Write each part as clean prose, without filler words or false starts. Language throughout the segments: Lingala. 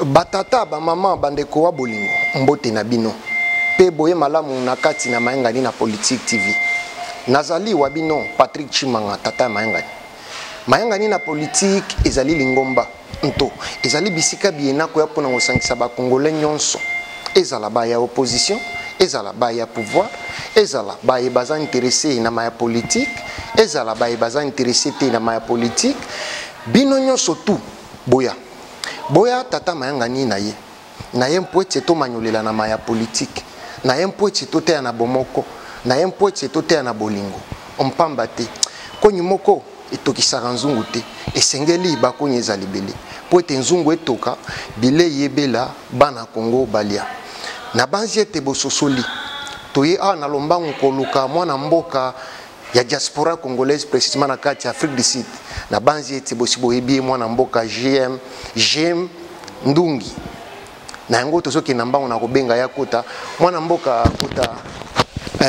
Batata, bamama, bandeko wa bolingo, mbote na bino mpe boye malamu na kati na Mayangani na Politique TV. Nazali wa bino Patrick Tshimanga, tata ya Mayangani. Mayangani na Politique ezali lingomba nto ezali bisika biye nakoya mpo na kosangisa ba Congolais nyonso, ezala ba ya opposition, ezala ba ya pouvoir, ezala baye baza interesse na maya politique, ezala baye baza interesse te na maya politique. Bino nyonso tu boya boya tata Mayangani na ye na ye mpo ete tomanyolela na maya politique, na ye mpo ete toteya na bomoko, na ye mpo ete toteya na bolingo. Mpamba te konyi moko etokisaka nzungu te, esengeli bakonyi ezala ebele mpo ete nzungu etoka, bilei ebela, bana Congo balia. Nabanzi ete bososoli toye awa na lombangu koluka mwana mboka ya diaspora congolaise, précisément na kati ya Afrique du Sud. Nabanzi ete bosi boyebi ye, mwana mboka GM GM Ndungi. Na yango tozokenda mbango na kobenga ya kota mwana mboka kota.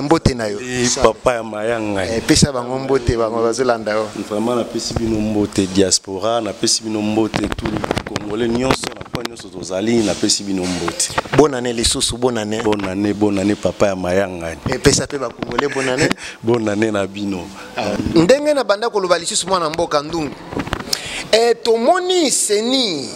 Mbote na yo. Papa ya Mayanga. Pesa bango mbote, bango bazolanda yo. Vraiment, napesi bino mbote diaspora, napesi bino mbote tout Congolais nyonso na point nyonso tozali, napesi bino mbote. Bonne année lisusu, bonne année. Bonne année, bonne année, papa ya Mayanga. Pesa mpe bakongolais bonne année. Bonne année na bino. Ndenge na banda koloba lisusu, mwana mboka Ndungu, tomoni CENI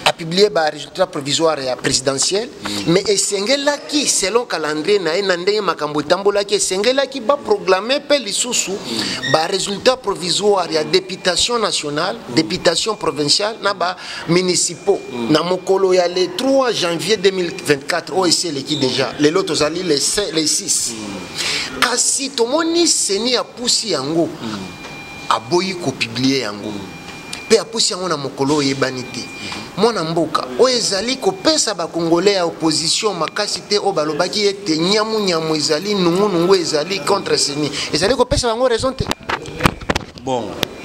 apublié ba résultat provisoire ya présidentielle, mais esengelaki, selon calendrier na ye, na ndenge makambo etambolaki, esengelaki baproclame mpe lisusu ba résultat provisoire ya députation nationale, députation provinciale na ba municipaux na mokolo ya le 3 janvier 2024 oyo esi eleki déjà. Lelo tozali le 6. Kasi tomoni CENI apusi yango, aboyi kopublier yango mpe apusi yango na mokolo oyebani te. Mwana mboka, oyo ezali kopesa bakongolais ya opposition makasi te, oyo balobaki ete nyamunyamu ezali, nungunungu ezali contre CENI, ezali kopesa bango raison te? Bon,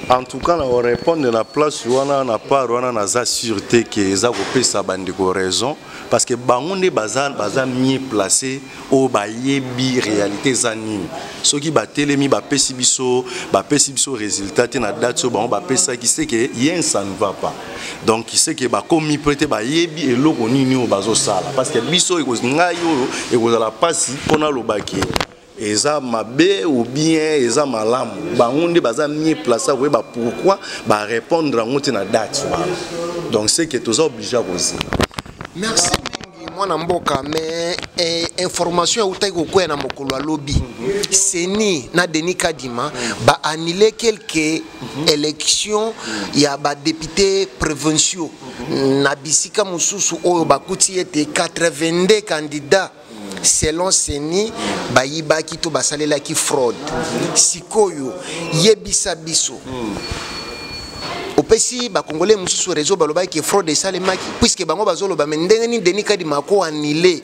en tout cas, na korépondre na place wana, na part wana, naza sûr te ke eza kopesa bandeko raison, parce que bango nde baza mieux placé oyo bayebi réalité eza nini. Soki batelemi, bapesi biso résultat te na date oyo bango bapesaki, c'est que rien, ça ne va pas. Donc c'est que bakomi mpe te bayebi eloko nini oyo bazosala, parce que biso, ngai oyo ekozala mpasi mpona alobaki eza mabe ou bien eza malamu. Bango nde baza mieux placé koyeba pourquoi barépondre yango te na date wana. Donc c'est que toza obligé ya kozela. Merci mingi, mwana mboka. Mais information eutaki kokwea na mokolo alobi, CENI na Denis Kadima baannule quelques élections ya badéputé provinciaux na bisika mosusu oyo bakuti ete 82 candidats, selon CENI, bayibaki to basalelaki fraude. Sikoyo yebisa biso, opesi bakongolais mosusu réseau balobaki fraude esalemaki, puisque bango bazoloba me ndenge nini Denis Kadima ako annule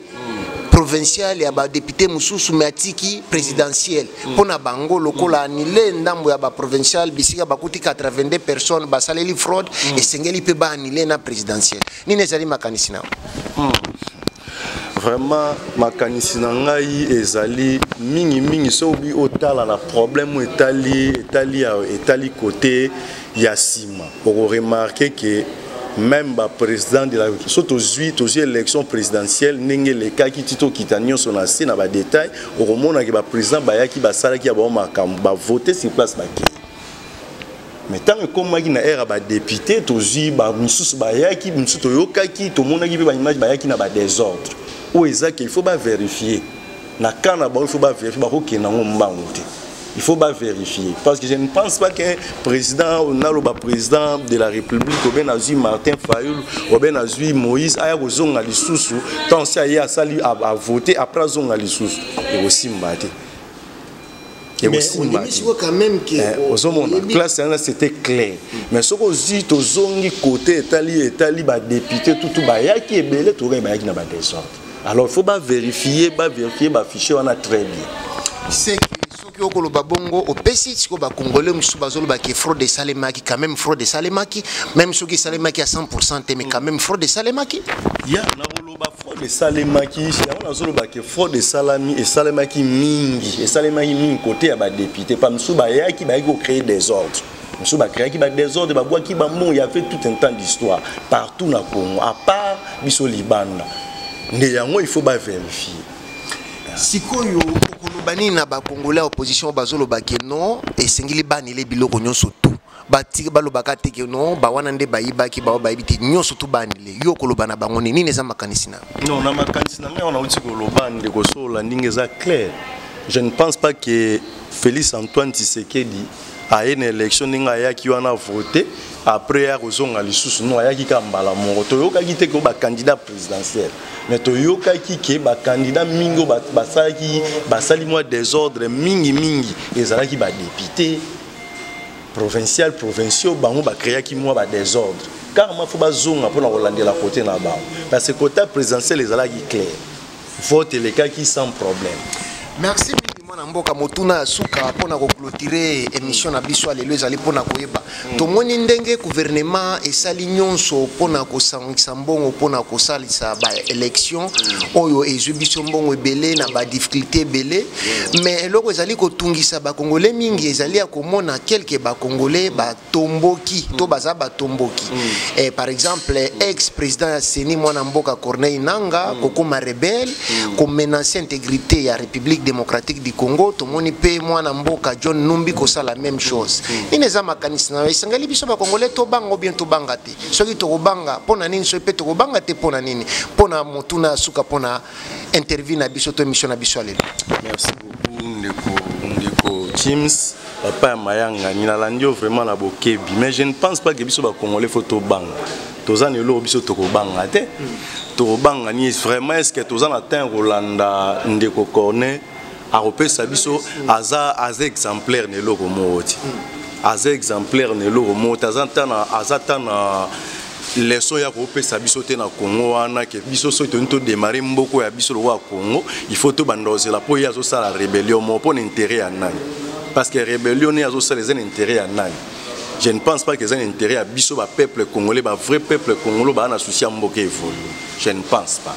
provincial ya badéputé mosusu me atiki présidentielle? Mpo na bango, lokola annule ndambo ya baprovincial bisika bakuti 82 personnes basaleli fraude, esengeli mpe baannule na présidentielle. Nini ezali makanisi na yo? Vraiment, makanisi na ngai ezali mingimingi, soki otala na problème oyo etali côté ya nsima, okoremarquer ke même baprésident de la, so tozwi élection présidentielle ndenge elekaki ti tokita nyonso na se na badétail, okomonake baprésident bayaki, basalaki ya bango makambo, bavote sur place, bakei. Mais ntango ekomaki na ère ya badéputé, tozwi bamisusu bayaki, misusu toyokaki, tomonaki mpe baimage, bayaki na badésordre oyo ezaki. Il faut bavérifier na cas na bango, il faut bavérifier. Bakokende yango mbangu te, il faut bavérifier, parce que je ne pense pas qu'un président, naloba président de la République, obe nazwi Martin Fayulu, obe nazwi Moïse, aya kozonga lisusu ntango si aye asali avote, après azonga lisusu, ekosimba te. Ekosimba te. Ozomona classe wana, c'était clair. Mais soki ozwi, tozongi côté etali badéputé, tutu bayaki ebele, tokoki bayaki na badésordre. Alors il faut bavérifier bafichier wana très bien. Soki okoloba bongo, opesi sikoyo bakongolais mosusu bazolobaki fraude esalemaki. Quand même fraude esalemaki, même soki esalemaki ya 100 te, mais quand même fraude esalemaki. Ya nakoloba fraude esalemaki, yango nazolobaki fraude esalami, esalemaki mingi, esalemaki mingi côté ya badéputé. Pa mosusu bayaki kocréer désordre. Mosusu bacréaki badésordre, babwaki bambongo. Y avait tout un temps d'histoire partout na Congo, à part biso libanda. Nde yango il faut bavérifier. Sikoyo okoloba nini na Bacongolais ya opposition bazoloba ke non, esengeli banile biloko nyonso tu, batika balobaka te ke non, bawana nde bayibaki, bao bayebi te, nyonso tu banile? Yo okoloba na bango nini? Nini eza makanisi na Non, na makanisi na ngai wana auti koloba, ndeko Sola, ndenge eza clair, je ne pense pas que Félix Antoine Tshisekedi aye na élection ndenge ayaki wana, vote, après ya kozonga lisusu. Non, ayaki kaka mbala moko. Toyokaki te ke bacandidat présidentiel, mais toyokaki ke bacandidat mingi oyo basalaki, basali mwa désordre mingimingi, ezalaki badéputé provincial, provinciaux. Bango bacréaki mwa badésordre carrément. Faut bazonga mpona kolandela côté na bango, parce que côté présidentiel ezalaki clair, vote elekaki sans problème. Merci mingi, mwana mboka. Motuna ya suka mpona koclôturer émission na biso ya lelo ezali mpona koyeba: tomoni ndenge gouvernement esali nyonso mpona kosangisa mbongo mpona kosalisa baélection oyo ezwi biso mbongo ebele na badifficulté ebele. Mais eloko ezali kotungisa Bakongole mingi ezali ya komona quelque Bakongole batomboki to baza batomboki. Par exemple, ex président ya CENI, mwana mboka Corneille Nanga, kokoma rebelle, komenacer intégrité ya République démocratique du Congo. Tomoni mpe mwana mboka John Numbi kosala même chose. Nini eza makanisi na yo? Esengeli biso Bakongole tobanga ou bien tobanga te? Soki tokobanga, mpo na nini? Soki mpe tokobanga te, mpo na nini? Mpo na motuna ya suka mpo na interview na biso to émission na biso ya lelo. Merci beaucoup, ndeko James, papa ya mayangani. Nalandi yo vraiment na bokebi, mais je ne pense pas que biso Bacongolais faut tobanga. Toza na eloko biso tokobanga te. Tokobanga ni vraiment? Est ce que toza na temps kolanda ndeko Corneille? Akopesa biso, aza exemplaire na eloko moko te, aza exemplaire na eloko moko te, aza ta na leçon ya kopesa biso te na Congo wana, ke biso soki toni todémarrer mboko ya biso lokola Congo, il faut tobanda kozela mpo ye azosala rébellion moko mpo na intérêt ya nani? Parce que rébellion ne azosala eza na intérêt ya nani? Je ne pense pas que eza na intérêt ya biso bapeuple congolais, bavrai peuple congolais baa na souci ya mboka évolue. Je ne pense pas.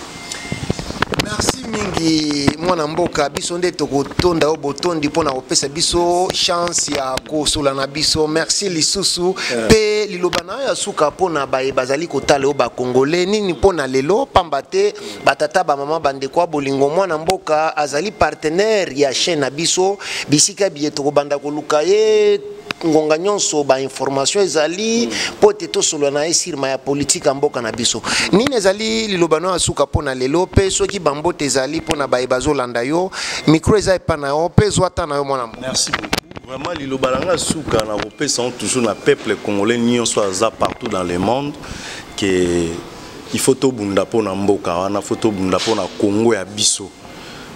Merci mingi, mwana mboka. Biso nde tokotonda yo botondi mpona kopesa biso chance ya kosola na biso. Merci lisusu. Mpe liloba na yo ya suka mpona baye bazali kotala yo, Bakongole, nini mpona lelo? Pamba te batata, bamama, bandeko ya bolingo, mwana mboka azali partenaire ya chaîne na biso. Bisika biye tokobanda koluka ye ngonga nyonso, bainformation ezali mpo ete tosolola na ye sirma ya politike ya mboka na biso. Nini ezali liloba no ya suka mpo na lelo? Mpe soki bambote ezali mpo na baye bazolanda yo, micro eza epa na yo mpe zwa ta na yo, mwana mboka. Merci beaucoup. Vraiment, liloba na nga suka na kopesa ngo toujours na peuple congolais nyonso aza partout dans le monde, ke il faut tobunda mpo na mboka wana, faut tobunda mpo na Congo ya biso,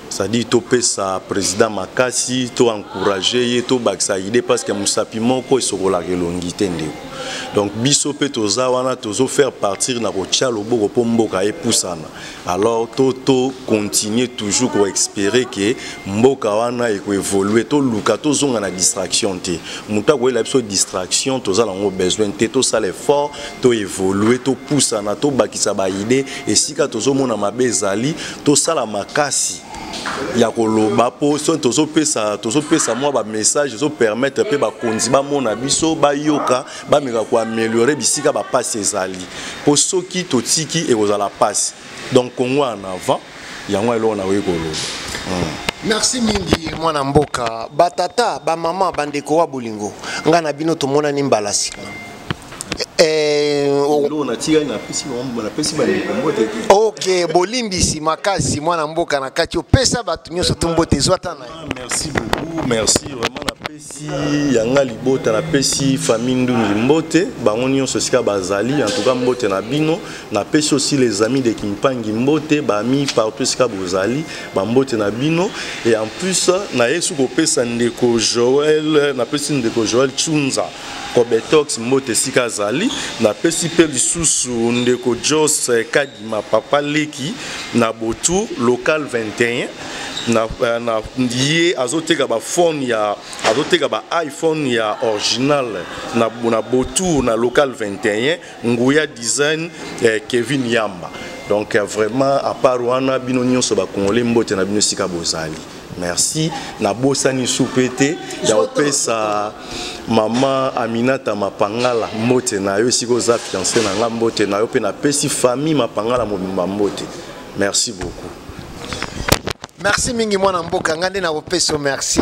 c'est-à-dire topesa président makasi, toencourage ye, tobakisa idée, parce que mosapi moko esokolaka elongi te, ndeko. Donc biso mpe toza wana, tozofaire partir na kotia loboko mpo mboka epusana. Alors to continuer toujours koespérer ke mboka wana ekoévolue. Toluka tozonga na distraction te. Moto akoyela biso distraction, toza nango besoin te. Tosala effort, toévolue, topusana, tobakisa baidée. Esika tozomona mabe ezali, tosala makasi ya koloba, mpo so tozopesa mwa bamessage, ezopermettre mpe bakonzi bamona biso, bayoka, bameka koaméliorer bisika bapasi ezali, mpo soki totiki, ekozala pasi. Donc Congo en avant, yango eloko nakoki koloba. Merci mingi, mwana mboka. Batata, bamama, bandeko wa bolingo, ngai na bino tomonani mbala sika. Eloko natikali, napesi bandeko mbote te. Ok, bolimbisi makasi, mwana mboka. Na kati opesa bato nyonso to mbote, ezwa ta na yo. Merci beaucoup, merci vraiment. Napesi yanga libota, napesi famille Ndungi mbote, bango nyonso esika bazali, en tout cas mbote na bino. Napesi aussi les amis de Kimpangi mbote, baami partout esika bozali, bambote na bino. Et en plus naye su kopesa ndeko Joel, napesi ndeko Joel Tshunza Kobetox mbote esika azali. Napesi mpe lisusu ndeko Jos Kadima, papa leki na Botu local 21 na ye azoteka baphone ya, azoteka ba iPhone ya original na Botour na local 21, Nguya Design, Kevin Yamba. Donc vraiment, à part wana, bino nyonso Bakongole, mbote na bino esika bozali. Merci. Nabosani supe te ya kopesa mama Aminata Mapangala mbote na yo esika oza fiancé na nga, mbote na yo mpe napesi famille Mapangala mobimba mbote. Merci beaucoup. Merci mingi mwana mboka, nga nde nakopesa yo merci.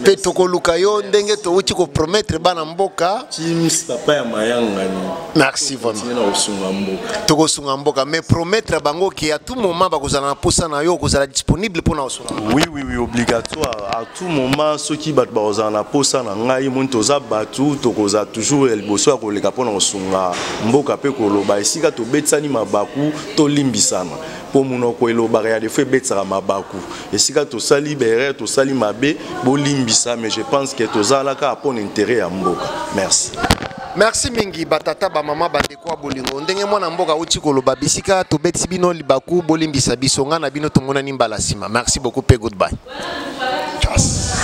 Mpe tokoluka yo ndenge towuti kopromettre bana mboka. James papa ya mayangani. Merci vraiment. Na kosunga mboka. Tokosunga mboka, mais promettre bango ke à tout moment bakozala na posa na yo, okozala disponible mpona kosunga. Oui, obligatoire. À tout moment soki bato bakozala na posa na ngai, moni toza bato, tokozala toujours ya liboso ya koleka mpona kosunga mboka mpe koloba esika tobetisani mabaku, tolimbisana, mpo monoko elobaka ya defo ebetisaka mabaku. Esika tosali baerreur, tosali mabe, bolimbisa, mais je pense que tozalaka mpona intérêt ya mboka. Merci. Merci mingi batata, bamama, bandeko ya bolingo. Ndenge mwana mboka auti koloba, bisika tobetisi bino libaku, bolimbisa biso. Ngai na bino tomonani mbala nsima. Merci beaucoup mpe goodbye. Tchuss.